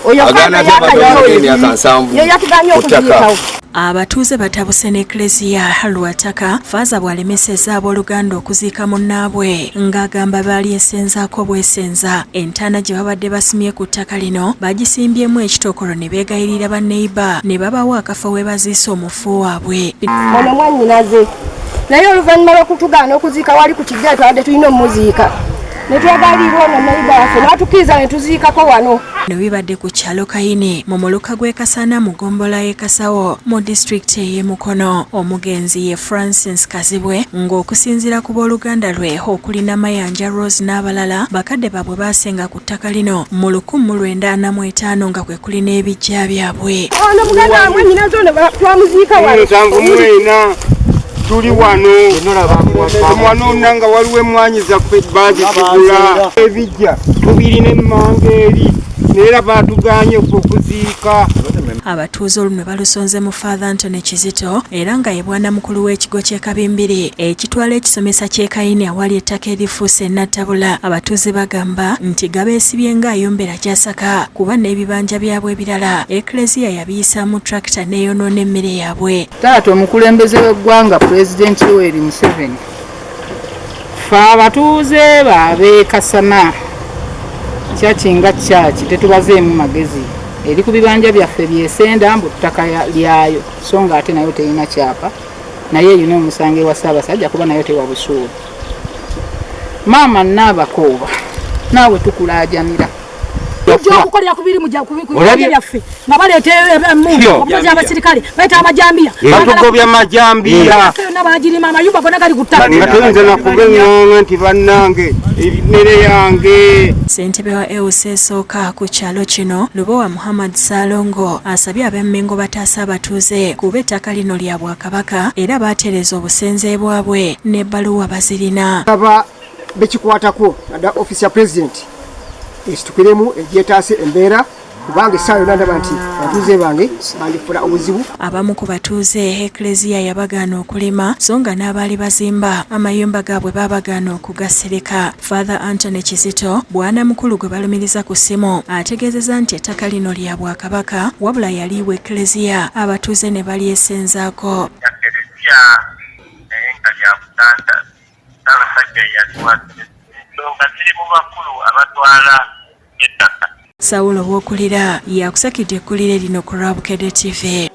Oyo Agaana father ate abantu yakayoyo. abamaze emyaka 70 Ye yatuganye ku ttaka. okuziikawo. Abatuuze batabuse n'Eklezia lwa ttaka Faaza bw'alemesezza abooluganda okuziika munnaabwe ng'agamba baalyesenzaako bwesenza. Entaana gye babadde basimye ku ttaka lino bagisimbyemu ekitokolo ne beegayirira banneyiba ne babawa akafo we baziise omufu waabwe. Ono mwannyinaze naye oluvannyuma lw'okutugaana okuziika wali ku kijja twabadde tulina omuziika ne twegalirwa ono neyiba waffe n'atukkiriza ne tuziikako wano. Bino bibadde ku kyalo Kayini mu muluka gw'e Kasana mu ggombolola y'e Kasawo mu disitulikiti ey'e Mukono. Omugenzi ye Francis Kazibwe ng'okusinziira ku booluganda lwe okuli Namayanja Rose n'abalala, bakadde baabwe baasenga ku ttaka lino mu 1945 nga kwe kuli n'ebiggya byabwe. Ono muganda wa mwannyinaze ono twamuziika wano. 74 tuli wano wano nga waliwo emmwanyi zaffe baazikigula ebijja tubirina emmanga eri naye era baatuganye okuziika. Abatuuze olunwe balusonze mu Father Anthony Kizito era nga ye bwana mukulu w'ekigo ky'e Kabimbiri ekitwala ekisomesa ky'e Kayini awali ettaka erifuuse ennattabula. Abatuuze bagamba nti gabeesibye ng'ayombera gy'asaka kuba n'ebibanja byabwe ebirala Eklezia yabiyisaamu tractor n'eyonoona emmere yaabwe. Taata omukulembeze w'eggwanga Pulezidenti Yoweri Museveni, ffe abatuuze b'ab'e Kasana kyaki nga kyaki tetubazeemu magezi eri ku bibanja byaffe byesenda mbu ttaka lyayo so nga ate nayo terina kyapa naye erina omusango ewa Ssaabasajja kuba nayo tewa busuulu. Maama Nnaabakooba naawe tukulaajanira. Tujja okukolera ku biri mu ku byaffe nga baleeta emmundu obukozi abasirikale baleeta amajambiya. Batugobya majambiya. Yonna bagirima amayumba gonna gali ku ttaka. Nga tuyinza nakubeŋŋanga nti bannange emmere yange. Ssentebe wa EUC esooka ku kyalo kino Lubowa Muhammad Ssalongo asabye ab'Emmengo bataase abatuuze kuba ettaka lino lya Bwakabaka era baatereeza obusenze bwabwe n'ebbaluwa bazirina. Aba bekikwatako naddala ofiisi ya pulezidenti esitukiremu egyetaase embeera kubanga essaawa yonna ndaba nti abatuuze bange bandifuna obuzibu. Abamu ku batuuze Eklezia yabagaana okulima so nga n'abaali bazimba amayumba gaabwe baabagaana okugasereka. Father Anthony Kizito bwana mukulu gwe balumiriza ku ssimu ategeezezza nti ettaka lino lya Bwakabaka wabula yaliibwa Eklezia abatuuze ne balyesenzaako. Eklezia naye nga lya Buganda Ssaabasajja ye yaliwa. Ensonga ziri mu bakulu abatwala ettaka. Saulo Wokulira yakusakidde eggulire lino ku lwa Bukedde TV.